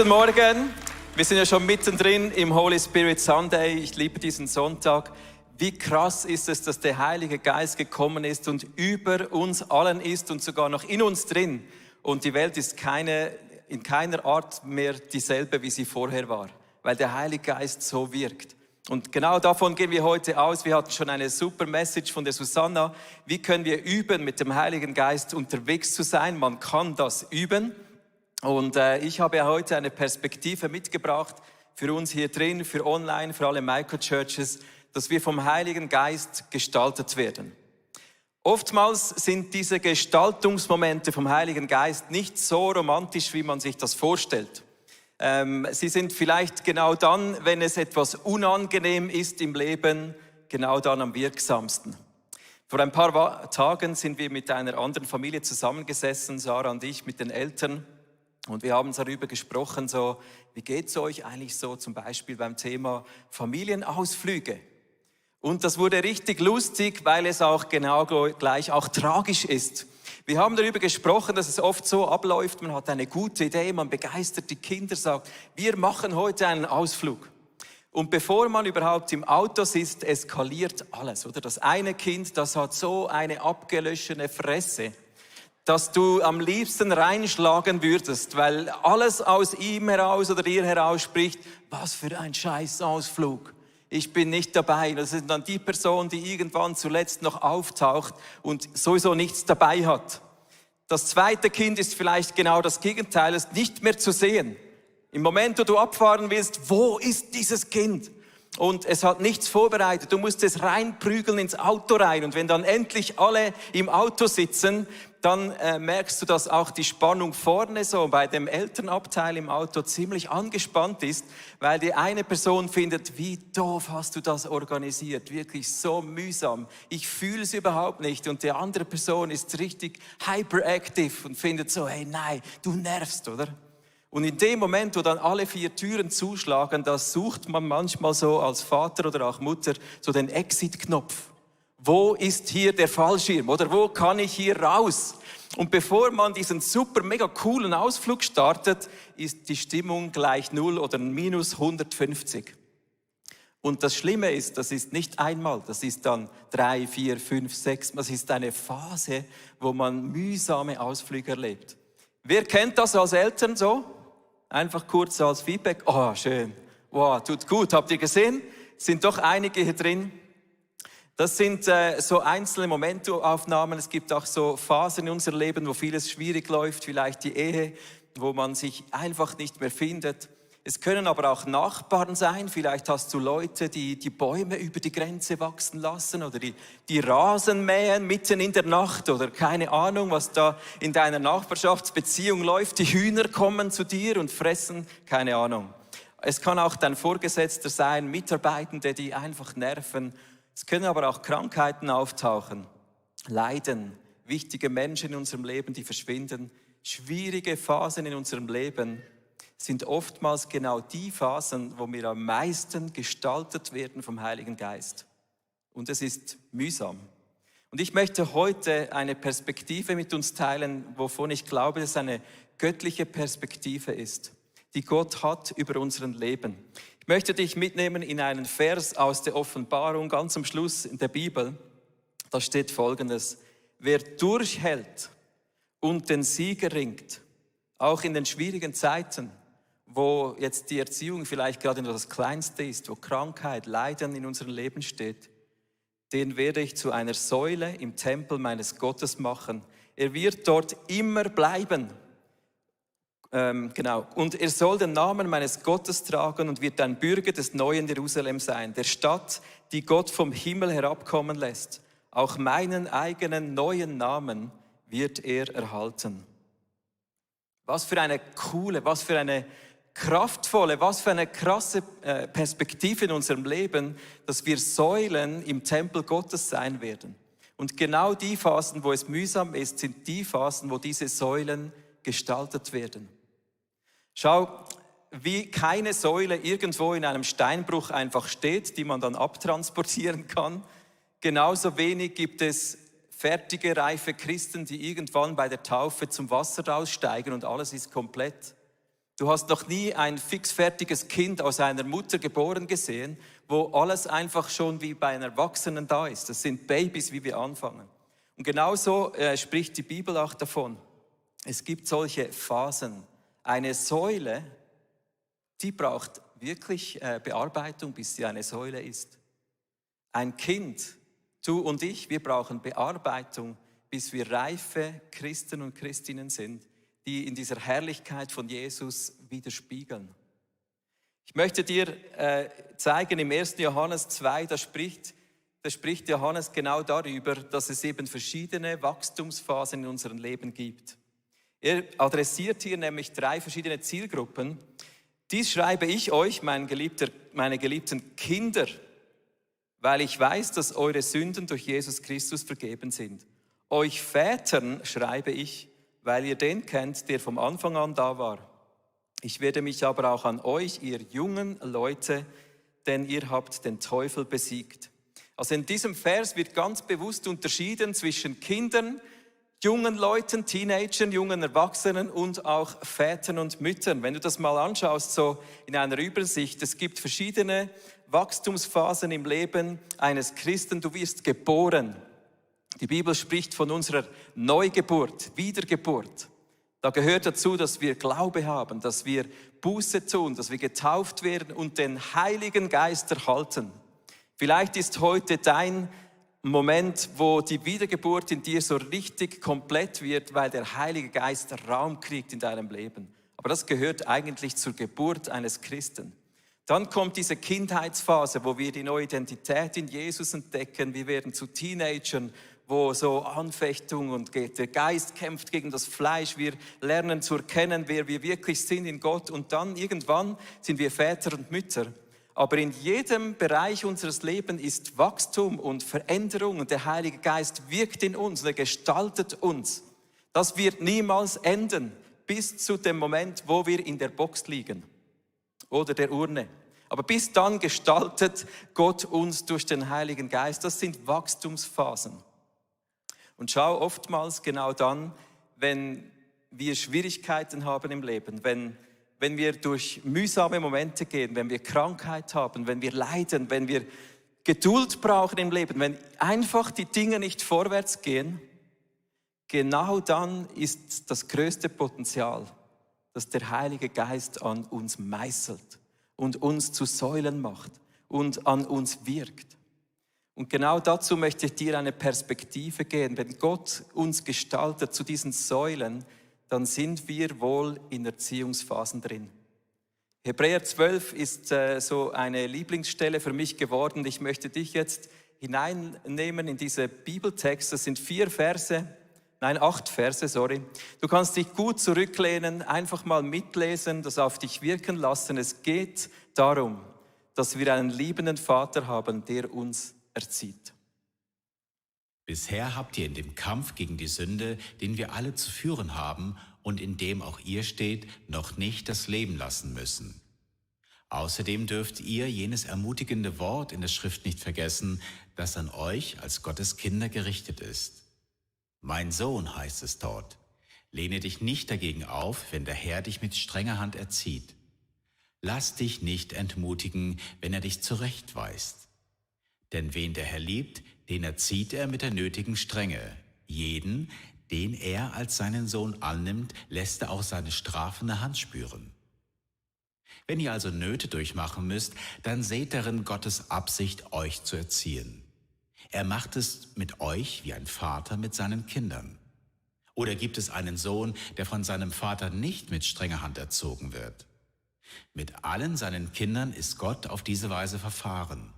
Guten Morgen, wir sind ja schon mittendrin im Holy Spirit Sunday. Ich liebe diesen Sonntag. Wie krass ist es, dass der Heilige Geist gekommen ist und über uns allen ist und sogar noch in uns drin. Und die Welt ist in keiner Art mehr dieselbe, wie sie vorher war, weil der Heilige Geist so wirkt. Und genau davon gehen wir heute aus. Wir hatten schon eine super Message von der Susanna. Wie können wir üben, mit dem Heiligen Geist unterwegs zu sein? Man kann das üben. Und ich habe ja heute eine Perspektive mitgebracht für uns hier drin, für online, für alle Microchurches, dass wir vom Heiligen Geist gestaltet werden. Oftmals sind diese Gestaltungsmomente vom Heiligen Geist nicht so romantisch, wie man sich das vorstellt. Sie sind vielleicht genau dann, wenn es etwas unangenehm ist im Leben, genau dann am wirksamsten. Vor ein paar Tagen sind wir mit einer anderen Familie zusammengesessen, Sarah und ich, mit den Eltern. Und wir haben darüber gesprochen, so, wie geht's euch eigentlich so zum Beispiel beim Thema Familienausflüge? Und das wurde richtig lustig, weil es auch genau gleich auch tragisch ist. Wir haben darüber gesprochen, dass es oft so abläuft, man hat eine gute Idee, man begeistert die Kinder, sagt, wir machen heute einen Ausflug. Und bevor man überhaupt im Auto sitzt, eskaliert alles, oder? Das eine Kind, das hat so eine abgelöschene Fresse, dass du am liebsten reinschlagen würdest, weil alles aus ihm heraus oder ihr heraus spricht, was für ein Scheißausflug. Ich bin nicht dabei. Das ist dann die Person, die irgendwann zuletzt noch auftaucht und sowieso nichts dabei hat. Das zweite Kind ist vielleicht genau das Gegenteil, ist nicht mehr zu sehen. Im Moment, wo du abfahren willst, wo ist dieses Kind? Und es hat nichts vorbereitet. Du musst es reinprügeln ins Auto rein. Und wenn dann endlich alle im Auto sitzen, dann merkst du, dass auch die Spannung vorne so bei dem Elternabteil im Auto ziemlich angespannt ist, weil die eine Person findet, wie doof hast du das organisiert, wirklich so mühsam. Ich fühle es überhaupt nicht. Und die andere Person ist richtig hyperactive und findet so, hey, nein, du nervst, oder? Und in dem Moment, wo dann alle 4 Türen zuschlagen, da sucht man manchmal so als Vater oder auch Mutter so den Exit-Knopf. Wo ist hier der Fallschirm oder wo kann ich hier raus? Und bevor man diesen super mega coolen Ausflug startet, ist die Stimmung gleich 0 oder minus 150. Und das Schlimme ist, das ist nicht einmal, das ist dann 3, 4, 5, 6, das ist eine Phase, wo man mühsame Ausflüge erlebt. Wer kennt das als Eltern so? Einfach kurz als Feedback. Oh, schön. Wow, tut gut. Habt ihr gesehen? Sind doch einige hier drin. Das sind so einzelne Momentaufnahmen. Es gibt auch so Phasen in unserem Leben, wo vieles schwierig läuft. Vielleicht die Ehe, wo man sich einfach nicht mehr findet. Es können aber auch Nachbarn sein. Vielleicht hast du Leute, die die Bäume über die Grenze wachsen lassen oder die Rasen mähen mitten in der Nacht oder keine Ahnung, was da in deiner Nachbarschaftsbeziehung läuft. Die Hühner kommen zu dir und fressen, keine Ahnung. Es kann auch dein Vorgesetzter sein, Mitarbeitende, die einfach nerven. Es können aber auch Krankheiten auftauchen, Leiden, wichtige Menschen in unserem Leben, die verschwinden. Schwierige Phasen in unserem Leben sind oftmals genau die Phasen, wo wir am meisten gestaltet werden vom Heiligen Geist. Und es ist mühsam. Und ich möchte heute eine Perspektive mit uns teilen, wovon ich glaube, dass es eine göttliche Perspektive ist, die Gott hat über unser Leben. Ich möchte dich mitnehmen in einen Vers aus der Offenbarung, ganz am Schluss in der Bibel. Da steht Folgendes: Wer durchhält und den Sieg erringt, auch in den schwierigen Zeiten, wo jetzt die Erziehung vielleicht gerade nur das Kleinste ist, wo Krankheit, Leiden in unserem Leben steht, den werde ich zu einer Säule im Tempel meines Gottes machen. Er wird dort immer bleiben. Und er soll den Namen meines Gottes tragen und wird ein Bürger des neuen Jerusalem sein, der Stadt, die Gott vom Himmel herabkommen lässt. Auch meinen eigenen neuen Namen wird er erhalten. Was für eine coole, was für eine kraftvolle, was für eine krasse Perspektive in unserem Leben, dass wir Säulen im Tempel Gottes sein werden. Und genau die Phasen, wo es mühsam ist, sind die Phasen, wo diese Säulen gestaltet werden. Schau, wie keine Säule irgendwo in einem Steinbruch einfach steht, die man dann abtransportieren kann, genauso wenig gibt es fertige, reife Christen, die irgendwann bei der Taufe zum Wasser raussteigen und alles ist komplett. Du hast noch nie ein fixfertiges Kind aus einer Mutter geboren gesehen, wo alles einfach schon wie bei einem Erwachsenen da ist. Das sind Babys, wie wir anfangen. Und genauso spricht die Bibel auch davon. Es gibt solche Phasen. Eine Säule, die braucht wirklich Bearbeitung, bis sie eine Säule ist. Ein Kind, du und ich, wir brauchen Bearbeitung, bis wir reife Christen und Christinnen sind, die in dieser Herrlichkeit von Jesus widerspiegeln. Ich möchte dir zeigen, im 1. Johannes 2, da spricht Johannes genau darüber, dass es eben verschiedene Wachstumsphasen in unserem Leben gibt. Er adressiert hier nämlich 3 verschiedene Zielgruppen. Dies schreibe ich euch, meine geliebten Kinder, weil ich weiß, dass eure Sünden durch Jesus Christus vergeben sind. Euch Vätern schreibe ich, weil ihr den kennt, der vom Anfang an da war. Ich werde mich aber auch an euch, ihr jungen Leute, denn ihr habt den Teufel besiegt. Also in diesem Vers wird ganz bewusst unterschieden zwischen Kindern, jungen Leuten, Teenagern, jungen Erwachsenen und auch Vätern und Müttern. Wenn du das mal anschaust, so in einer Übersicht, es gibt verschiedene Wachstumsphasen im Leben eines Christen. Du wirst geboren. Die Bibel spricht von unserer Neugeburt, Wiedergeburt. Da gehört dazu, dass wir Glaube haben, dass wir Buße tun, dass wir getauft werden und den Heiligen Geist erhalten. Vielleicht ist heute dein Moment, wo die Wiedergeburt in dir so richtig komplett wird, weil der Heilige Geist Raum kriegt in deinem Leben. Aber das gehört eigentlich zur Geburt eines Christen. Dann kommt diese Kindheitsphase, wo wir die neue Identität in Jesus entdecken. Wir werden zu Teenagern, wo so Anfechtung und der Geist kämpft gegen das Fleisch. Wir lernen zu erkennen, wer wir wirklich sind in Gott. Und dann irgendwann sind wir Väter und Mütter. Aber in jedem Bereich unseres Lebens ist Wachstum und Veränderung und der Heilige Geist wirkt in uns und er gestaltet uns. Das wird niemals enden, bis zu dem Moment, wo wir in der Box liegen oder der Urne. Aber bis dann gestaltet Gott uns durch den Heiligen Geist. Das sind Wachstumsphasen. Und schau oftmals genau dann, wenn wir Schwierigkeiten haben im Leben, wenn wir durch mühsame Momente gehen, wenn wir Krankheit haben, wenn wir leiden, wenn wir Geduld brauchen im Leben, wenn einfach die Dinge nicht vorwärts gehen, genau dann ist das größte Potenzial, dass der Heilige Geist an uns meißelt und uns zu Säulen macht und an uns wirkt. Und genau dazu möchte ich dir eine Perspektive geben. Wenn Gott uns gestaltet zu diesen Säulen, dann sind wir wohl in Erziehungsphasen drin. Hebräer 12 ist so eine Lieblingsstelle für mich geworden. Ich möchte dich jetzt hineinnehmen in diese Bibeltext. Das sind 8 Verse, sorry. Du kannst dich gut zurücklehnen, einfach mal mitlesen, das auf dich wirken lassen. Es geht darum, dass wir einen liebenden Vater haben, der uns erzieht. Bisher habt ihr in dem Kampf gegen die Sünde, den wir alle zu führen haben und in dem auch ihr steht, noch nicht das Leben lassen müssen. Außerdem dürft ihr jenes ermutigende Wort in der Schrift nicht vergessen, das an euch als Gottes Kinder gerichtet ist. Mein Sohn, heißt es dort, lehne dich nicht dagegen auf, wenn der Herr dich mit strenger Hand erzieht. Lass dich nicht entmutigen, wenn er dich zurechtweist. Denn wen der Herr liebt, den erzieht er mit der nötigen Strenge. Jeden, den er als seinen Sohn annimmt, lässt er auch seine strafende Hand spüren. Wenn ihr also Nöte durchmachen müsst, dann seht darin Gottes Absicht, euch zu erziehen. Er macht es mit euch wie ein Vater mit seinen Kindern. Oder gibt es einen Sohn, der von seinem Vater nicht mit strenger Hand erzogen wird? Mit allen seinen Kindern ist Gott auf diese Weise verfahren.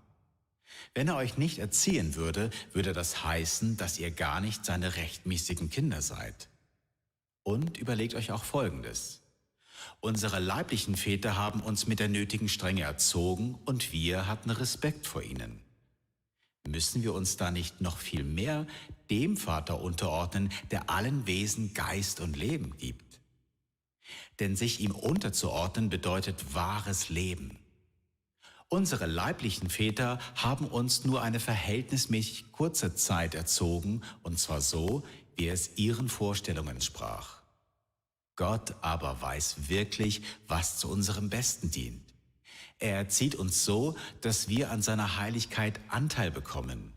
Wenn er euch nicht erziehen würde, würde das heißen, dass ihr gar nicht seine rechtmäßigen Kinder seid. Und überlegt euch auch Folgendes. Unsere leiblichen Väter haben uns mit der nötigen Strenge erzogen und wir hatten Respekt vor ihnen. Müssen wir uns da nicht noch viel mehr dem Vater unterordnen, der allen Wesen Geist und Leben gibt? Denn sich ihm unterzuordnen bedeutet wahres Leben. Unsere leiblichen Väter haben uns nur eine verhältnismäßig kurze Zeit erzogen, und zwar so, wie es ihren Vorstellungen entsprach. Gott aber weiß wirklich, was zu unserem Besten dient. Er erzieht uns so, dass wir an seiner Heiligkeit Anteil bekommen.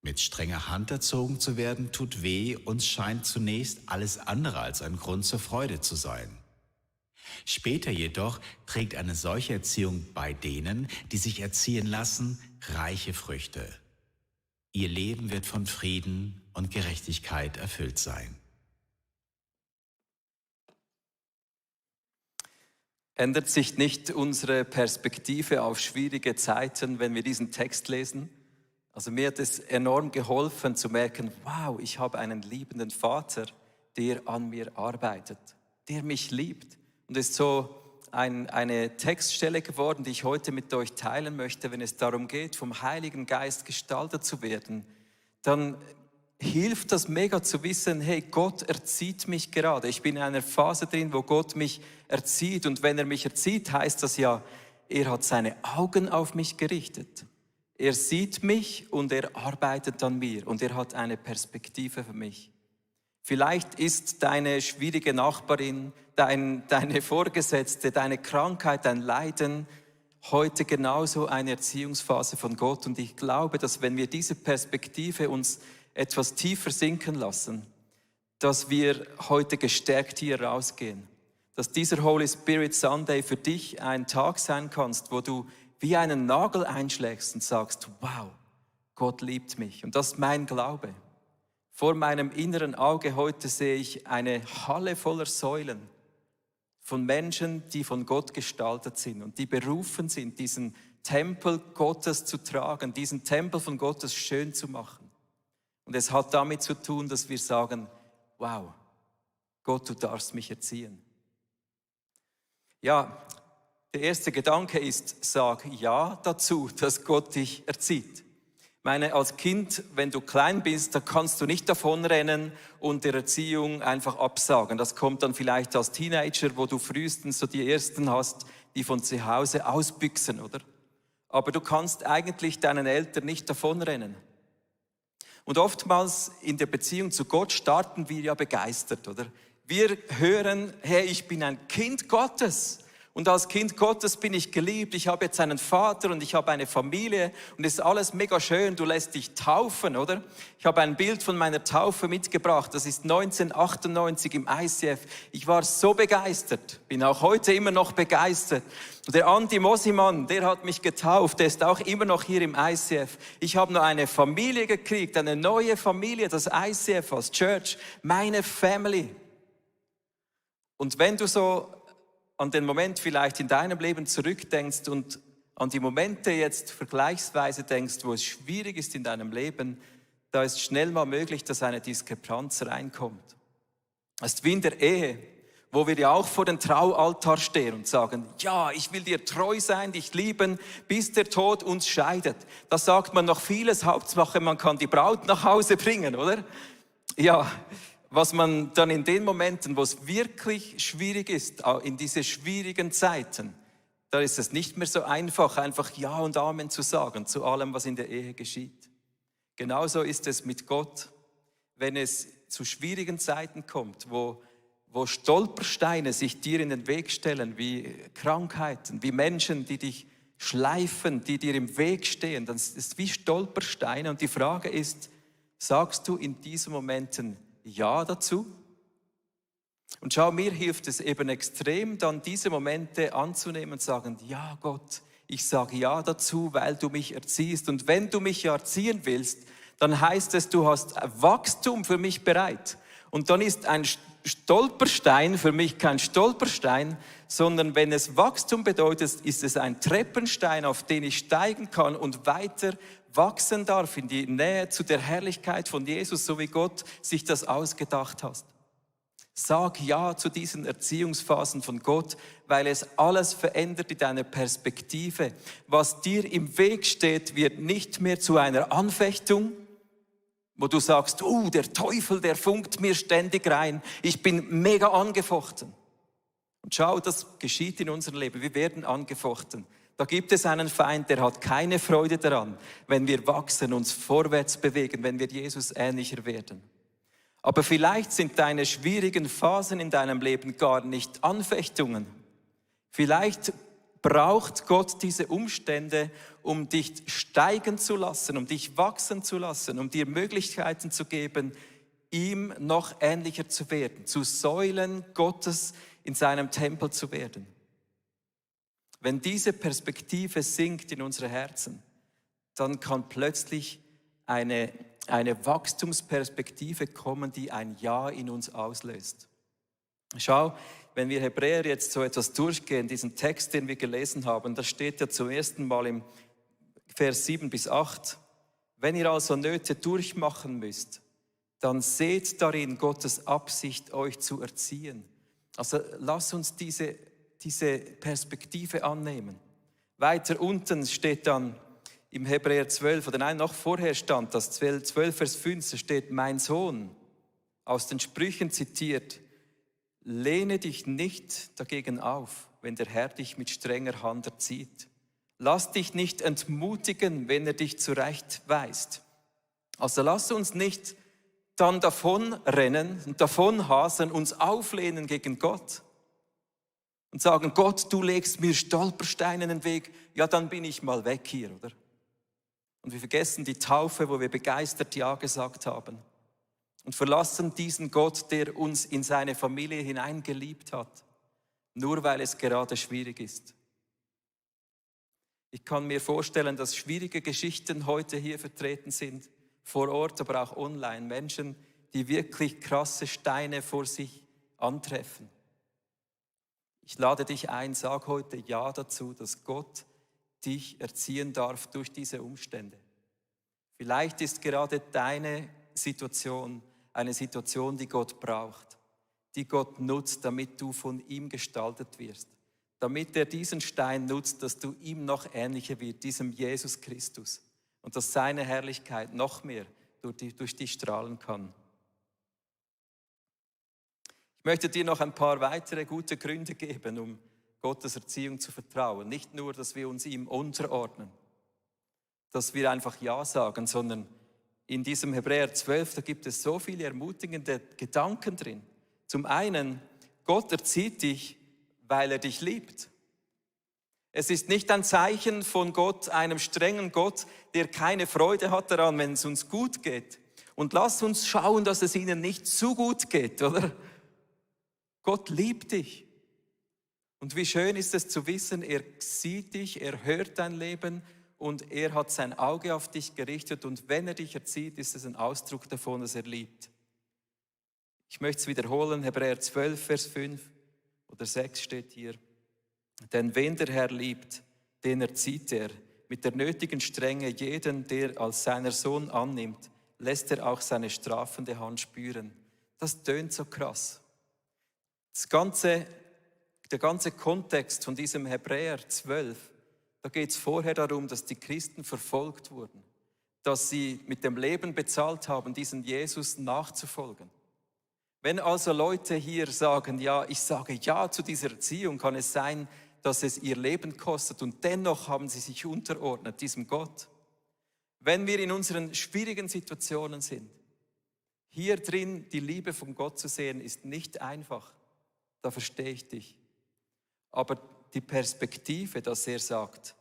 Mit strenger Hand erzogen zu werden, tut weh und scheint zunächst alles andere als ein Grund zur Freude zu sein. Später jedoch trägt eine solche Erziehung bei denen, die sich erziehen lassen, reiche Früchte. Ihr Leben wird von Frieden und Gerechtigkeit erfüllt sein. Ändert sich nicht unsere Perspektive auf schwierige Zeiten, wenn wir diesen Text lesen? Also mir hat es enorm geholfen zu merken, wow, ich habe einen liebenden Vater, der an mir arbeitet, der mich liebt. Und es ist so eine Textstelle geworden, die ich heute mit euch teilen möchte, wenn es darum geht, vom Heiligen Geist gestaltet zu werden. Dann hilft das mega zu wissen, hey, Gott erzieht mich gerade. Ich bin in einer Phase drin, wo Gott mich erzieht. Und wenn er mich erzieht, heißt das ja, er hat seine Augen auf mich gerichtet. Er sieht mich und er arbeitet an mir und er hat eine Perspektive für mich. Vielleicht ist deine schwierige Nachbarin, deine Vorgesetzte, deine Krankheit, dein Leiden heute genauso eine Erziehungsphase von Gott. Und ich glaube, dass wenn wir diese Perspektive uns etwas tiefer sinken lassen, dass wir heute gestärkt hier rausgehen. Dass dieser Holy Spirit Sunday für dich ein Tag sein kannst, wo du wie einen Nagel einschlägst und sagst, wow, Gott liebt mich. Und das ist mein Glaube. Vor meinem inneren Auge heute sehe ich eine Halle voller Säulen von Menschen, die von Gott gestaltet sind und die berufen sind, diesen Tempel Gottes zu tragen, diesen Tempel von Gottes schön zu machen. Und es hat damit zu tun, dass wir sagen, wow, Gott, du darfst mich erziehen. Ja, der erste Gedanke ist, sag ja dazu, dass Gott dich erzieht. Ich meine, als Kind, wenn du klein bist, da kannst du nicht davonrennen und der Erziehung einfach absagen. Das kommt dann vielleicht als Teenager, wo du frühestens so die Ersten hast, die von zu Hause ausbüchsen, oder? Aber du kannst eigentlich deinen Eltern nicht davonrennen. Und oftmals in der Beziehung zu Gott starten wir ja begeistert, oder? Wir hören, hey, ich bin ein Kind Gottes. Und als Kind Gottes bin ich geliebt, ich habe jetzt einen Vater und ich habe eine Familie und es ist alles mega schön, du lässt dich taufen, oder? Ich habe ein Bild von meiner Taufe mitgebracht, das ist 1998 im ICF. Ich war so begeistert, bin auch heute immer noch begeistert. Und der Andi Mosimann, der hat mich getauft, der ist auch immer noch hier im ICF. Ich habe noch eine Familie gekriegt, eine neue Familie, das ICF als Church, meine Family. Und wenn du so an den Moment vielleicht in deinem Leben zurückdenkst und an die Momente jetzt vergleichsweise denkst, wo es schwierig ist in deinem Leben, da ist schnell mal möglich, dass eine Diskrepanz reinkommt. Es ist wie in der Ehe, wo wir ja auch vor dem Traualtar stehen und sagen, ja, ich will dir treu sein, dich lieben, bis der Tod uns scheidet. Da sagt man noch vieles, Hauptsache man kann die Braut nach Hause bringen, oder? Ja, was man dann in den Momenten, wo es wirklich schwierig ist, in diese schwierigen Zeiten, da ist es nicht mehr so einfach Ja und Amen zu sagen zu allem, was in der Ehe geschieht. Genauso ist es mit Gott, wenn es zu schwierigen Zeiten kommt, wo Stolpersteine sich dir in den Weg stellen, wie Krankheiten, wie Menschen, die dich schleifen, die dir im Weg stehen, dann ist es wie Stolpersteine. Und die Frage ist, sagst du in diesen Momenten Ja dazu? Und schau, mir hilft es eben extrem, dann diese Momente anzunehmen und sagen, ja Gott, ich sage Ja dazu, weil du mich erziehst. Und wenn du mich ja erziehen willst, dann heißt es, du hast Wachstum für mich bereit. Und dann ist ein Stolperstein für mich kein Stolperstein, sondern wenn es Wachstum bedeutet, ist es ein Treppenstein, auf den ich steigen kann und weiter wachsen darf in die Nähe zu der Herrlichkeit von Jesus, so wie Gott sich das ausgedacht hat. Sag Ja zu diesen Erziehungsphasen von Gott, weil es alles verändert in deiner Perspektive. Was dir im Weg steht, wird nicht mehr zu einer Anfechtung, wo du sagst, der Teufel, der funkt mir ständig rein, ich bin mega angefochten. Und schau, das geschieht in unserem Leben, wir werden angefochten. Da gibt es einen Feind, der hat keine Freude daran, wenn wir wachsen, uns vorwärts bewegen, wenn wir Jesus ähnlicher werden. Aber vielleicht sind deine schwierigen Phasen in deinem Leben gar nicht Anfechtungen. Vielleicht braucht Gott diese Umstände, um dich steigen zu lassen, um dich wachsen zu lassen, um dir Möglichkeiten zu geben, ihm noch ähnlicher zu werden, zu Säulen Gottes in seinem Tempel zu werden. Wenn diese Perspektive sinkt in unsere Herzen, dann kann plötzlich eine Wachstumsperspektive kommen, die ein Ja in uns auslöst. Schau, wenn wir Hebräer jetzt so etwas durchgehen, diesen Text, den wir gelesen haben, da steht ja zum ersten Mal im Vers 7 bis 8, wenn ihr also Nöte durchmachen müsst, dann seht darin Gottes Absicht, euch zu erziehen. Also lass uns diese Perspektive annehmen. Weiter unten steht dann im Hebräer 12, oder nein, noch vorher stand das, 12 Vers 5, da steht, mein Sohn, aus den Sprüchen zitiert, lehne dich nicht dagegen auf, wenn der Herr dich mit strenger Hand erzieht. Lass dich nicht entmutigen, wenn er dich zurechtweist. Also lass uns nicht dann davonrennen und davonhasern, uns auflehnen gegen Gott und sagen, Gott, du legst mir Stolpersteine in den Weg, ja, dann bin ich mal weg hier, oder? Und wir vergessen die Taufe, wo wir begeistert Ja gesagt haben und verlassen diesen Gott, der uns in seine Familie hineingeliebt hat, nur weil es gerade schwierig ist. Ich kann mir vorstellen, dass schwierige Geschichten heute hier vertreten sind, vor Ort, aber auch online. Menschen, die wirklich krasse Steine vor sich antreffen. Ich lade dich ein, sag heute Ja dazu, dass Gott dich erziehen darf durch diese Umstände. Vielleicht ist gerade deine Situation eine Situation, die Gott braucht, die Gott nutzt, damit du von ihm gestaltet wirst, damit er diesen Stein nutzt, dass du ihm noch ähnlicher wird, diesem Jesus Christus, und dass seine Herrlichkeit noch mehr durch dich strahlen kann. Ich möchte dir noch ein paar weitere gute Gründe geben, um Gottes Erziehung zu vertrauen. Nicht nur, dass wir uns ihm unterordnen, dass wir einfach Ja sagen, sondern in diesem Hebräer 12, da gibt es so viele ermutigende Gedanken drin. Zum einen, Gott erzieht dich, weil er dich liebt. Es ist nicht ein Zeichen von Gott, einem strengen Gott, der keine Freude hat daran, wenn es uns gut geht. Und lass uns schauen, dass es ihnen nicht zu gut geht, oder? Gott liebt dich. Und wie schön ist es zu wissen, er sieht dich, er hört dein Leben und er hat sein Auge auf dich gerichtet. Und wenn er dich erzieht, ist es ein Ausdruck davon, dass er liebt. Ich möchte es wiederholen, Hebräer 12, Vers 5 oder 6 steht hier. Denn wen der Herr liebt, den erzieht er. Mit der nötigen Strenge jeden, der als seiner Sohn annimmt, lässt er auch seine strafende Hand spüren. Das tönt so krass. Der ganze Kontext von diesem Hebräer 12, da geht es vorher darum, dass die Christen verfolgt wurden, dass sie mit dem Leben bezahlt haben, diesen Jesus nachzufolgen. Wenn also Leute hier sagen, ja, ich sage Ja zu dieser Erziehung, kann es sein, dass es ihr Leben kostet und dennoch haben sie sich unterordnet diesem Gott. Wenn wir in unseren schwierigen Situationen sind, hier drin die Liebe von Gott zu sehen, ist nicht einfach. Da verstehe ich dich. Aber die Perspektive, dass er sagt,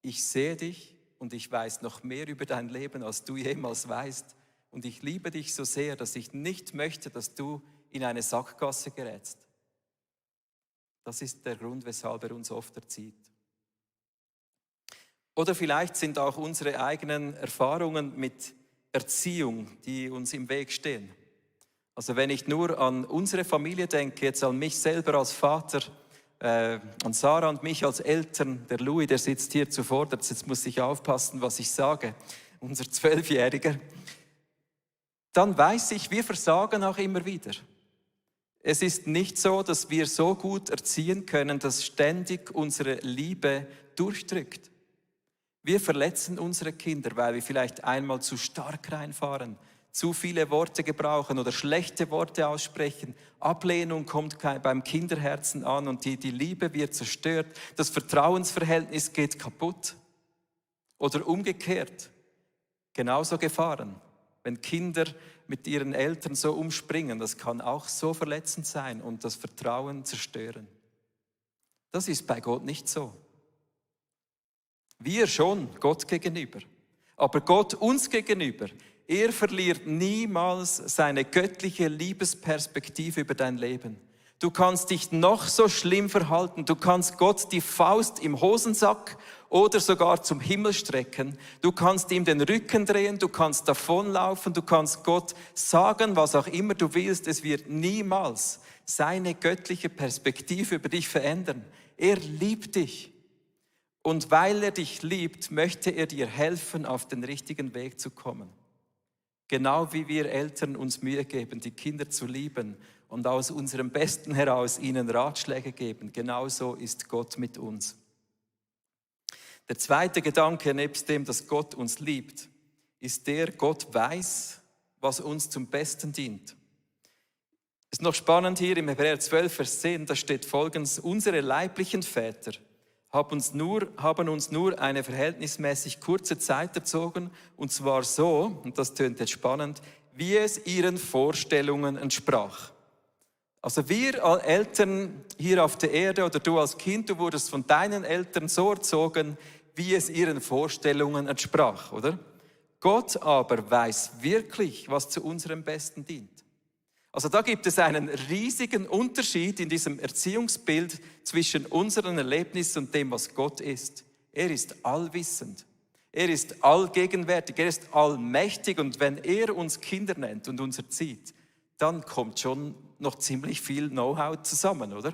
ich sehe dich und ich weiß noch mehr über dein Leben, als du jemals weißt. Und ich liebe dich so sehr, dass ich nicht möchte, dass du in eine Sackgasse gerätst. Das ist der Grund, weshalb er uns oft erzieht. Oder vielleicht sind auch unsere eigenen Erfahrungen mit Erziehung, die uns im Weg stehen. Also wenn ich nur an unsere Familie denke, jetzt an mich selber als Vater, an Sarah und mich als Eltern, der Louis, der sitzt hier zuvorderst, jetzt muss ich aufpassen, was ich sage, unser 12-Jähriger, dann weiß ich, wir versagen auch immer wieder. Es ist nicht so, dass wir so gut erziehen können, dass ständig unsere Liebe durchdrückt. Wir verletzen unsere Kinder, weil wir vielleicht einmal zu stark reinfahren, zu viele Worte gebrauchen oder schlechte Worte aussprechen. Ablehnung kommt beim Kinderherzen an und die Liebe wird zerstört. Das Vertrauensverhältnis geht kaputt. Oder umgekehrt, genauso Gefahren. Wenn Kinder mit ihren Eltern so umspringen, das kann auch so verletzend sein und das Vertrauen zerstören. Das ist bei Gott nicht so. Wir schon, Gott gegenüber. Aber Gott uns gegenüber, er verliert niemals seine göttliche Liebesperspektive über dein Leben. Du kannst dich noch so schlimm verhalten, du kannst Gott die Faust im Hosensack oder sogar zum Himmel strecken. Du kannst ihm den Rücken drehen, du kannst davonlaufen, du kannst Gott sagen, was auch immer du willst. Es wird niemals seine göttliche Perspektive über dich verändern. Er liebt dich. Und weil er dich liebt, möchte er dir helfen, auf den richtigen Weg zu kommen. Genau wie wir Eltern uns Mühe geben, die Kinder zu lieben und aus unserem Besten heraus ihnen Ratschläge geben, genauso ist Gott mit uns. Der zweite Gedanke, nebst dem, dass Gott uns liebt, ist der, Gott weiß, was uns zum Besten dient. Es ist noch spannend hier im Hebräer 12, Vers 10, da steht Folgendes: Unsere leiblichen Väter haben uns nur eine verhältnismäßig kurze Zeit erzogen, und zwar so, und das tönt jetzt spannend, wie es ihren Vorstellungen entsprach. Also wir als Eltern hier auf der Erde oder du als Kind, du wurdest von deinen Eltern so erzogen, wie es ihren Vorstellungen entsprach, oder? Gott aber weiß wirklich, was zu unserem Besten dient. Also da gibt es einen riesigen Unterschied in diesem Erziehungsbild zwischen unseren Erlebnissen und dem, was Gott ist. Er ist allwissend, er ist allgegenwärtig, er ist allmächtig, und wenn er uns Kinder nennt und uns erzieht, dann kommt schon noch ziemlich viel Know-how zusammen, oder?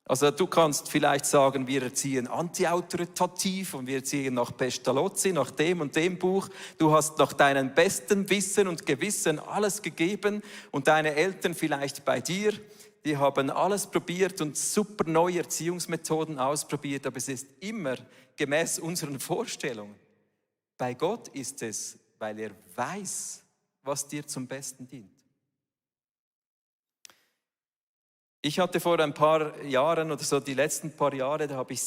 Also du kannst vielleicht sagen, wir erziehen antiautoritativ und wir erziehen nach Pestalozzi, nach dem und dem Buch. Du hast nach deinem besten Wissen und Gewissen alles gegeben und deine Eltern vielleicht bei dir, die haben alles probiert und super neue Erziehungsmethoden ausprobiert, aber es ist immer gemäß unseren Vorstellungen. Bei Gott ist es, weil er weiß, was dir zum Besten dient. Ich hatte vor ein paar Jahren oder so, die letzten paar Jahre, da habe ich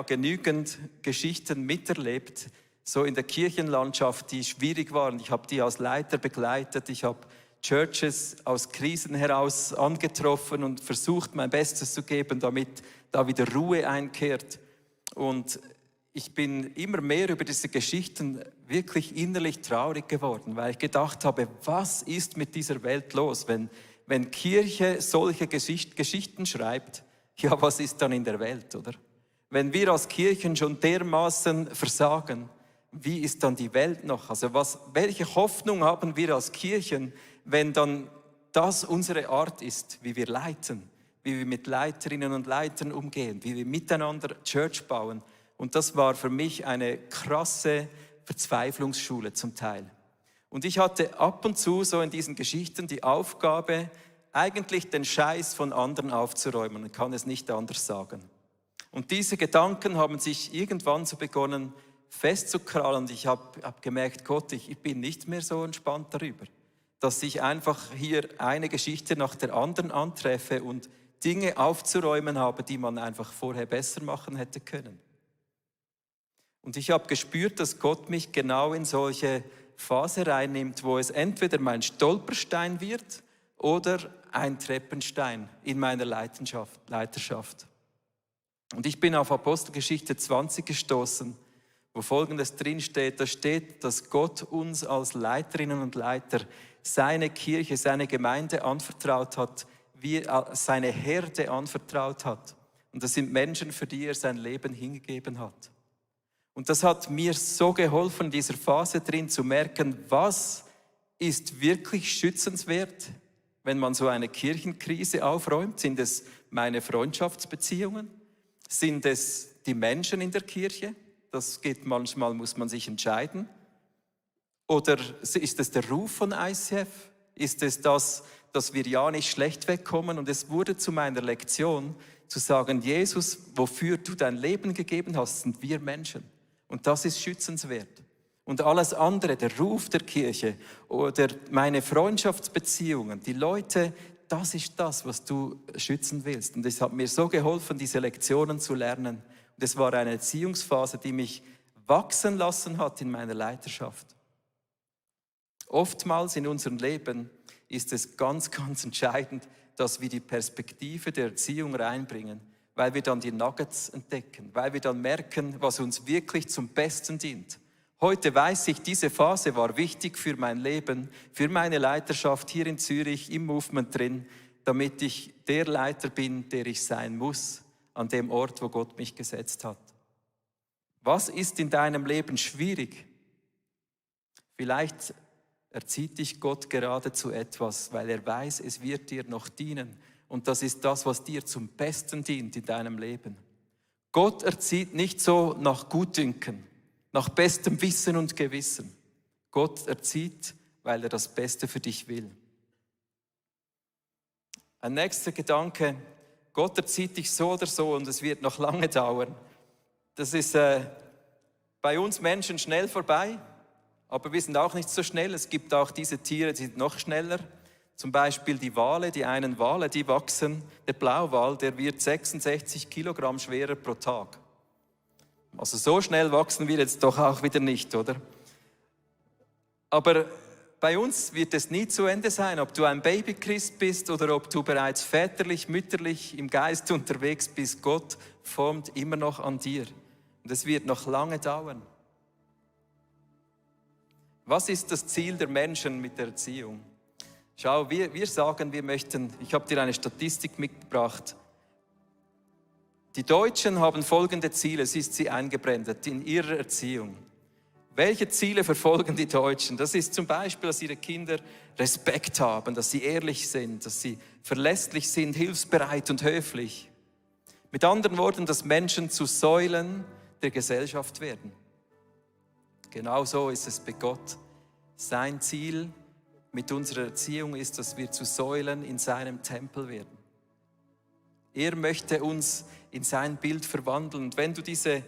genügend Geschichten miterlebt, so in der Kirchenlandschaft, die schwierig waren. Ich habe die als Leiter begleitet, ich habe Churches aus Krisen heraus angetroffen und versucht, mein Bestes zu geben, damit da wieder Ruhe einkehrt. Und ich bin immer mehr über diese Geschichten wirklich innerlich traurig geworden, weil ich gedacht habe, was ist mit dieser Welt los, wenn Kirche solche Geschichten schreibt, ja, was ist dann in der Welt, oder? Wenn wir als Kirchen schon dermaßen versagen, wie ist dann die Welt noch? Also welche Hoffnung haben wir als Kirchen, wenn dann das unsere Art ist, wie wir leiten, wie wir mit Leiterinnen und Leitern umgehen, wie wir miteinander Church bauen? Und das war für mich eine krasse Verzweiflungsschule zum Teil. Und ich hatte ab und zu so in diesen Geschichten die Aufgabe, eigentlich den Scheiß von anderen aufzuräumen. Man kann es nicht anders sagen. Und diese Gedanken haben sich irgendwann so begonnen festzukrallen. Und ich hab gemerkt, Gott, ich bin nicht mehr so entspannt darüber, dass ich einfach hier eine Geschichte nach der anderen antreffe und Dinge aufzuräumen habe, die man einfach vorher besser machen hätte können. Und ich habe gespürt, dass Gott mich genau in solche Phase reinnimmt, wo es entweder mein Stolperstein wird oder ein Treppenstein in meiner Leiterschaft. Und ich bin auf Apostelgeschichte 20 gestoßen, wo Folgendes drinsteht. Da steht, dass Gott uns als Leiterinnen und Leiter seine Kirche, seine Gemeinde anvertraut hat, wie er seine Herde anvertraut hat. Und das sind Menschen, für die er sein Leben hingegeben hat. Und das hat mir so geholfen, in dieser Phase drin zu merken, was ist wirklich schützenswert, wenn man so eine Kirchenkrise aufräumt. Sind es meine Freundschaftsbeziehungen? Sind es die Menschen in der Kirche? Das geht manchmal, muss man sich entscheiden. Oder ist es der Ruf von ICF? Ist es das, dass wir ja nicht schlecht wegkommen? Und es wurde zu meiner Lektion, zu sagen, Jesus, wofür du dein Leben gegeben hast, sind wir Menschen. Und das ist schützenswert. Und alles andere, der Ruf der Kirche oder meine Freundschaftsbeziehungen, die Leute, das ist das, was du schützen willst. Und es hat mir so geholfen, diese Lektionen zu lernen. Und es war eine Erziehungsphase, die mich wachsen lassen hat in meiner Leiterschaft. Oftmals in unserem Leben ist es ganz, ganz entscheidend, dass wir die Perspektive der Erziehung reinbringen, weil wir dann die Nuggets entdecken, weil wir dann merken, was uns wirklich zum Besten dient. Heute weiß ich, diese Phase war wichtig für mein Leben, für meine Leiterschaft hier in Zürich, im Movement drin, damit ich der Leiter bin, der ich sein muss, an dem Ort, wo Gott mich gesetzt hat. Was ist in deinem Leben schwierig? Vielleicht erzieht dich Gott gerade zu etwas, weil er weiß, es wird dir noch dienen. Und das ist das, was dir zum Besten dient in deinem Leben. Gott erzieht nicht so nach Gutdünken, nach bestem Wissen und Gewissen. Gott erzieht, weil er das Beste für dich will. Ein nächster Gedanke: Gott erzieht dich so oder so und es wird noch lange dauern. Das ist bei uns Menschen schnell vorbei. Aber wir sind auch nicht so schnell. Es gibt auch diese Tiere, die sind noch schneller. Zum Beispiel die Wale, die einen Wale, die wachsen. Der Blauwal, der wird 66 Kilogramm schwerer pro Tag. Also so schnell wachsen wir jetzt doch auch wieder nicht, oder? Aber bei uns wird es nie zu Ende sein, ob du ein Babychrist bist oder ob du bereits väterlich, mütterlich im Geist unterwegs bist. Gott formt immer noch an dir. Und es wird noch lange dauern. Was ist das Ziel der Menschen mit der Erziehung? Schau, wir sagen, wir möchten, ich habe dir eine Statistik mitgebracht. Die Deutschen haben folgende Ziele, es ist sie eingebrandet in ihrer Erziehung. Welche Ziele verfolgen die Deutschen? Das ist zum Beispiel, dass ihre Kinder Respekt haben, dass sie ehrlich sind, dass sie verlässlich sind, hilfsbereit und höflich. Mit anderen Worten, dass Menschen zu Säulen der Gesellschaft werden. Genau so ist es bei Gott. Sein Ziel mit unserer Erziehung ist, dass wir zu Säulen in seinem Tempel werden. Er möchte uns in sein Bild verwandeln. Und wenn du diese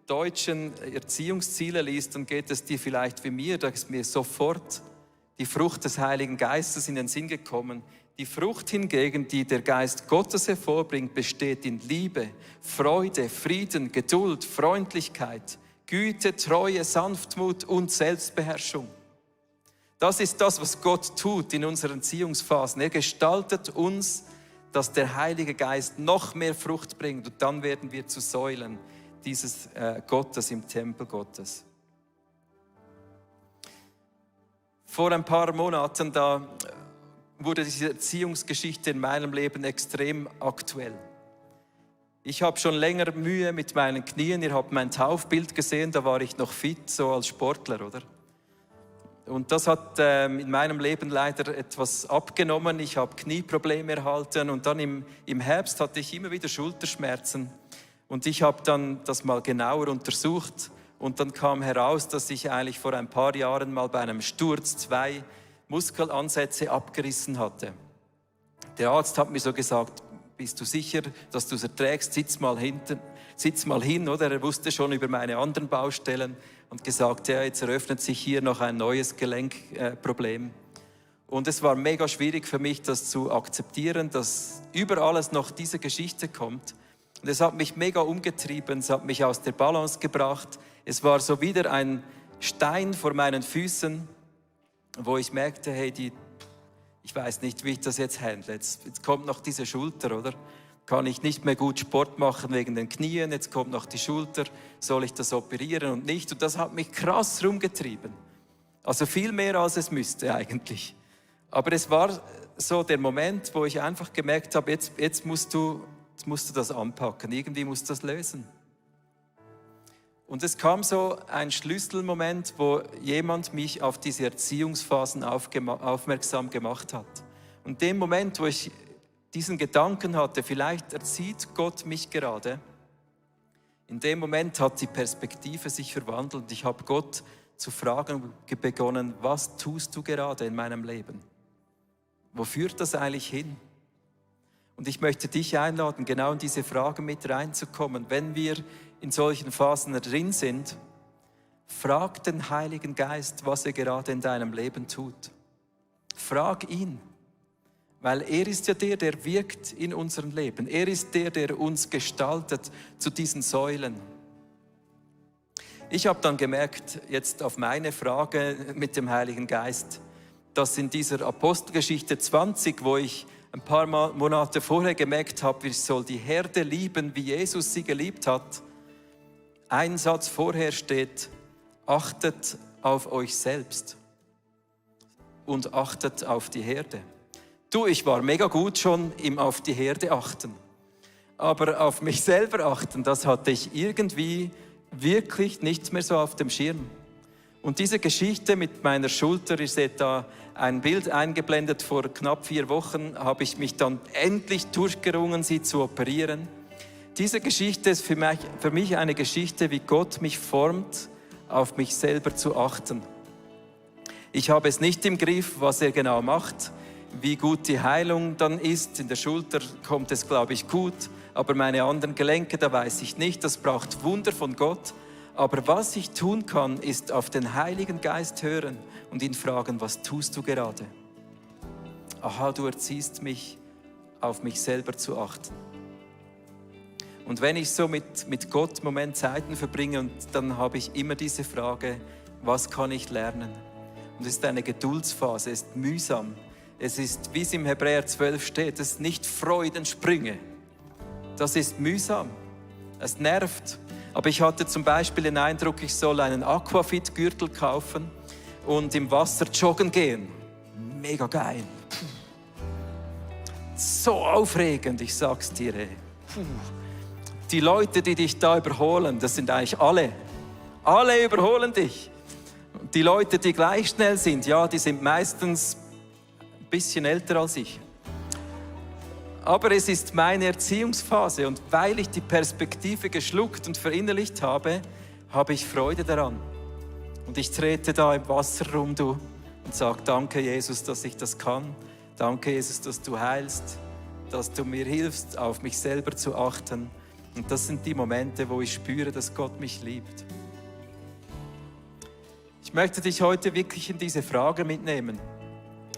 deutschen Erziehungsziele liest, dann geht es dir vielleicht wie mir, da ist mir sofort die Frucht des Heiligen Geistes in den Sinn gekommen. Die Frucht hingegen, die der Geist Gottes hervorbringt, besteht in Liebe, Freude, Frieden, Geduld, Freundlichkeit, Güte, Treue, Sanftmut und Selbstbeherrschung. Das ist das, was Gott tut in unseren Erziehungsphasen. Er gestaltet uns, dass der Heilige Geist noch mehr Frucht bringt und dann werden wir zu Säulen dieses Gottes im Tempel Gottes. Vor ein paar Monaten, da wurde diese Erziehungsgeschichte in meinem Leben extrem aktuell. Ich habe schon länger Mühe mit meinen Knien. Ihr habt mein Taufbild gesehen, da war ich noch fit, so als Sportler, oder? Und das hat in meinem Leben leider etwas abgenommen. Ich habe Knieprobleme erhalten und dann im Herbst hatte ich immer wieder Schulterschmerzen. Und ich habe dann das mal genauer untersucht und dann kam heraus, dass ich eigentlich vor ein paar Jahren mal bei einem Sturz 2 Muskelansätze abgerissen hatte. Der Arzt hat mir so gesagt: Bist du sicher, dass du es erträgst? Sitz mal hin, oder? Er wusste schon über meine anderen Baustellen und gesagt, ja, jetzt eröffnet sich hier noch ein neues Gelenkproblem. Und es war mega schwierig für mich, das zu akzeptieren, dass über alles noch diese Geschichte kommt. Und es hat mich mega umgetrieben, es hat mich aus der Balance gebracht. Es war so wieder ein Stein vor meinen Füßen, wo ich merkte, hey, ich weiß nicht, wie ich das jetzt handle. Jetzt kommt noch diese Schulter, oder? Kann ich nicht mehr gut Sport machen wegen den Knien, jetzt kommt noch die Schulter, soll ich das operieren und nicht? Und das hat mich krass rumgetrieben. Also viel mehr, als es müsste eigentlich. Aber es war so der Moment, wo ich einfach gemerkt habe, jetzt musst du das anpacken, irgendwie musst du das lösen. Und es kam so ein Schlüsselmoment, wo jemand mich auf diese Erziehungsphasen aufmerksam gemacht hat. Und in dem Moment, wo ich diesen Gedanken hatte, vielleicht erzieht Gott mich gerade, in dem Moment hat die Perspektive sich verwandelt. Ich habe Gott zu fragen begonnen, was tust du gerade in meinem Leben? Wo führt das eigentlich hin? Und ich möchte dich einladen, genau in diese Frage mit reinzukommen. Wenn wir in solchen Phasen drin sind, frag den Heiligen Geist, was er gerade in deinem Leben tut. Frag ihn, weil er ist ja der wirkt in unserem Leben. Er ist der uns gestaltet zu diesen Säulen. Ich habe dann gemerkt, jetzt auf meine Frage mit dem Heiligen Geist, dass in dieser Apostelgeschichte 20, wo ich ein paar Monate vorher gemerkt habe, ich soll die Herde lieben, wie Jesus sie geliebt hat, ein Satz vorher steht: achtet auf euch selbst und achtet auf die Herde. Du, ich war mega gut schon im auf die Herde achten. Aber auf mich selber achten, das hatte ich irgendwie wirklich nicht mehr so auf dem Schirm. Und diese Geschichte mit meiner Schulter, ihr seht da ein Bild eingeblendet, vor knapp 4 Wochen habe ich mich dann endlich durchgerungen, sie zu operieren. Diese Geschichte ist für mich eine Geschichte, wie Gott mich formt, auf mich selber zu achten. Ich habe es nicht im Griff, was er genau macht, wie gut die Heilung dann ist. In der Schulter kommt es, glaube ich, gut, aber meine anderen Gelenke, da weiß ich nicht. Das braucht Wunder von Gott. Aber was ich tun kann, ist auf den Heiligen Geist hören und ihn fragen: was tust du gerade? Aha, du erziehst mich, auf mich selber zu achten. Und wenn ich so mit Gott im Moment Zeiten verbringe, und dann habe ich immer diese Frage: was kann ich lernen? Und es ist eine Geduldsphase, es ist mühsam. Es ist, wie es im Hebräer 12 steht, es ist nicht Freudensprünge. Das ist mühsam, es nervt. Aber ich hatte zum Beispiel den Eindruck, ich soll einen Aquafit-Gürtel kaufen und im Wasser joggen gehen. Mega geil. So aufregend, ich sag's dir. Die Leute, die dich da überholen, das sind eigentlich alle. Alle überholen dich. Die Leute, die gleich schnell sind, ja, die sind meistens ein bisschen älter als ich. Aber es ist meine Erziehungsphase und weil ich die Perspektive geschluckt und verinnerlicht habe, habe ich Freude daran. Und ich trete da im Wasser rum, du, und sage: danke, Jesus, dass ich das kann. Danke, Jesus, dass du heilst, dass du mir hilfst, auf mich selber zu achten. Und das sind die Momente, wo ich spüre, dass Gott mich liebt. Ich möchte dich heute wirklich in diese Frage mitnehmen.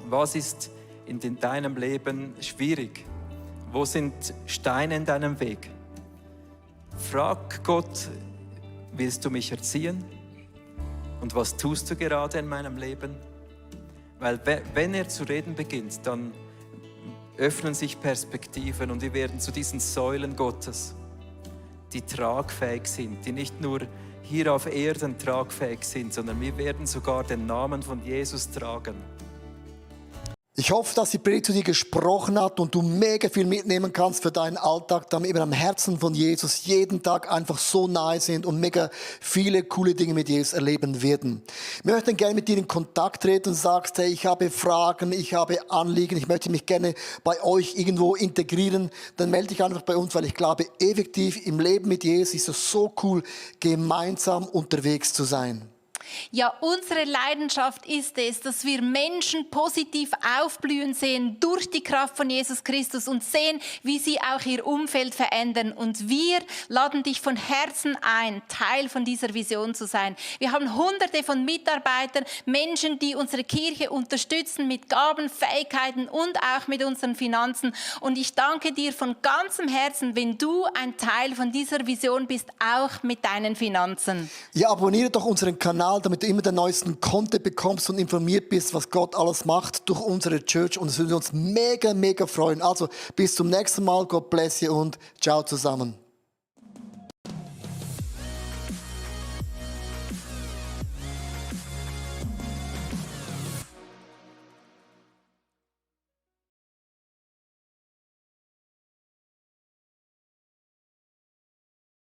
Was ist in deinem Leben schwierig? Wo sind Steine in deinem Weg? Frag Gott: willst du mich erziehen? Und was tust du gerade in meinem Leben? Weil wenn er zu reden beginnt, dann öffnen sich Perspektiven und wir werden zu diesen Säulen Gottes, die tragfähig sind, die nicht nur hier auf Erden tragfähig sind, sondern wir werden sogar den Namen von Jesus tragen. Ich hoffe, dass die Predigt zu dir gesprochen hat und du mega viel mitnehmen kannst für deinen Alltag, damit wir am Herzen von Jesus jeden Tag einfach so nahe sind und mega viele coole Dinge mit Jesus erleben werden. Ich möchte gerne mit dir in Kontakt treten und sagst: hey, ich habe Fragen, ich habe Anliegen, ich möchte mich gerne bei euch irgendwo integrieren, dann melde dich einfach bei uns, weil ich glaube, effektiv im Leben mit Jesus ist es so cool, gemeinsam unterwegs zu sein. Ja, unsere Leidenschaft ist es, dass wir Menschen positiv aufblühen sehen durch die Kraft von Jesus Christus und sehen, wie sie auch ihr Umfeld verändern. Und wir laden dich von Herzen ein, Teil von dieser Vision zu sein. Wir haben Hunderte von Mitarbeitern, Menschen, die unsere Kirche unterstützen mit Gaben, Fähigkeiten und auch mit unseren Finanzen. Und ich danke dir von ganzem Herzen, wenn du ein Teil von dieser Vision bist, auch mit deinen Finanzen. Ja, abonniere doch unseren Kanal, damit du immer den neuesten Content bekommst und informiert bist, was Gott alles macht durch unsere Church. Und es würde uns mega, mega freuen. Also bis zum nächsten Mal. God bless you und ciao zusammen.